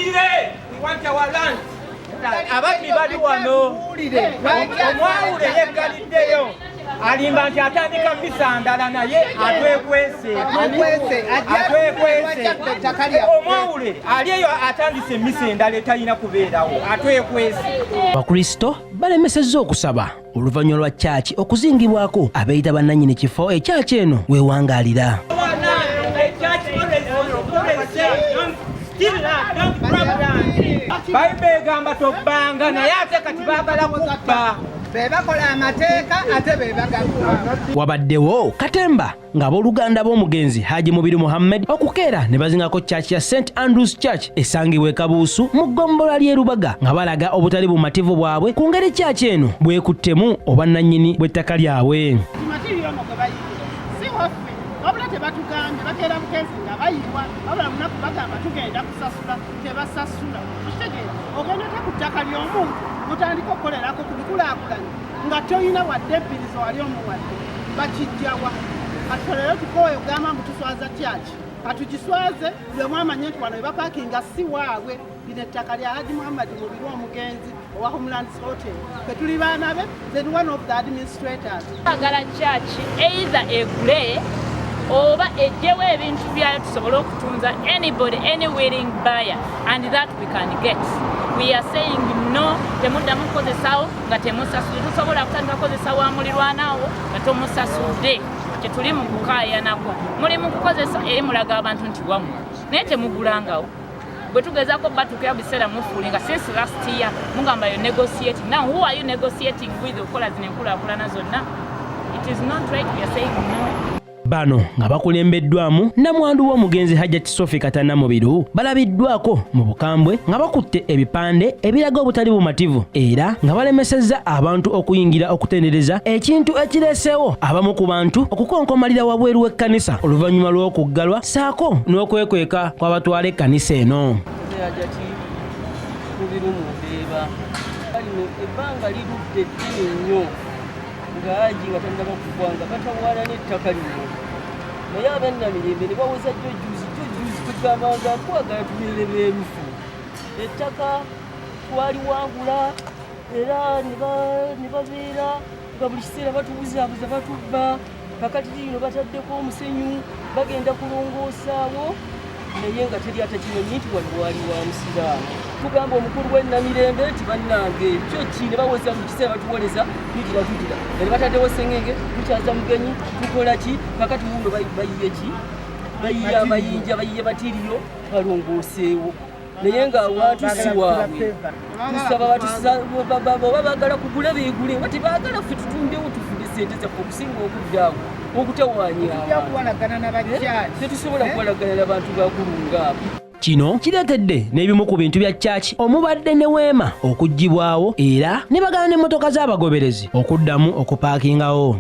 Tubaliyirire, we want our land. Ababbi bali wano. Omwawule yeggaliddeyo, alimba nti atandika misa ndala, naye atwekwese, atwekwese. Omwawule ali eyo atandise emisa endala etalina kubeerawo, atwekwese. Abakristo balemesezza okusaba oluvannyuma lwa kyaki okuzingibwako abeeyita bannannyini kifo ekyaki eno weewangaalira. Our land, the church always say, don't steal land, don't grab land. Bayibuli egamba tobbanga, naye ate kati baagala kubba. Be bakola amateeka ate be bagabba. Wabaddewo katemba ng'abooluganda b'omugenzi Haji Mubiru Muhammed okukeera ne bazingako church ya St Andrews Church esangibwa e Kabuusu mu ggombolola ly'e Lubaga, nga balaga obutali bumativu bwabwe ku ngeri kyaki eno bwekuttemu obwannannyini bw'ettaka lyabwe. Material ono gwe bayiye si waffe, wabula tebatugambye. Bakeera bukeezi nga bayiwa, wabula lunaku bagamba tugenda kusasula, tebasasula. Okitegeera? Ogenda otya ku ttaka ly'omuntu mutandika okukolerako ku bikulaakulanye nga toyina wadde ebbirizo wali omuwadde? Bakijjawa? Kati leero tukooye okugamba mbu tuswaza kyaki. Katugiswaze buli omu amanye nti wano webapaakinga si waabwe. Lino ettaka lya Haji Muhammad Mubiru, omugenzi owa Homelands Hotel. Fe tuli baana be, then one of the administrators. Twagala church either egule oba ejjewo ebintu byayo tusobole okutunza anybody, any willing buyer, and that we can get. We are saying no, temuddamu kukozesawo nga temusasudde. Tusobola kutandika kukozesa wa mulirwanaawo nga tomusasudde? Kyetuli mu kukaayanako. Muli mu kukozesa eri mulaga abantu nti wammwe, naye temugulangawo. Bwe tugezaako batuukira biseera mufuulinga. Since last year mugamba yo negotiating. Now who are you negotiating with okukola zino enkulaakulana zonna? It is not right. We are saying no. Bano nga bakulembeddwamu namwandu w'omugenzi Hajjat Sophie Katana Mubiru balabiddwako mu bukambwe nga bakutte ebipande ebiraga obutali bumativu era nga balemesezza abantu okuyingira okutendereza, ekintu ekireeseewo abamu ku bantu okukonkomalira wabweru w'ekkanisa oluvannyuma lw'okuggalwa ssaako n'okwekweka kw'abatwala ekkanisa eno. Hajati Mubiru Mundeeba, lino ebbanga lirudde ddene nnyo nga Haji nga tannaba kufa nga batawaana n'ettaka lino, naye ab'Ennamirembe ne baweza jjo juzi jjo juzi tugamba nga twagala tubeere beerufu. Ettaka twaliwangula era ne babeera nga buli kiseera batubuzaabuza, batubba. Kakati lino bataddeko omusenyu, bagenda kulongoosaawo, naye nga teri atakimanyi nti wali wali wa musiraamu. Tugamba omukulu w'Ennamirembe nti bannange, kyo ki? Ne baweza buli kiseera batuwoleza, tugira tugira nga ne bataddewo sengenge, tukyaza mugenyi, tukola ki? Kakati wuno bayiye ki? Bayiye amayinja, bayiye batiriyo balongooseewo, naye nga awantu si waabwe. Tusaba oba baagala kugula beegule, oba tebaagala ffe tutundewo tufune sente zaffe, okusinga okuddaawo okutawaanya abantu. Tetusobola kuwalagana n'abantu bakulu ngaabo. Kino kireetedde n'ebimu ku bintu bya kyaki omubadde ne weema okuggyibwawo era ne bagana n'emmotoka z'abagoberezi okuddamu okupaakingawo.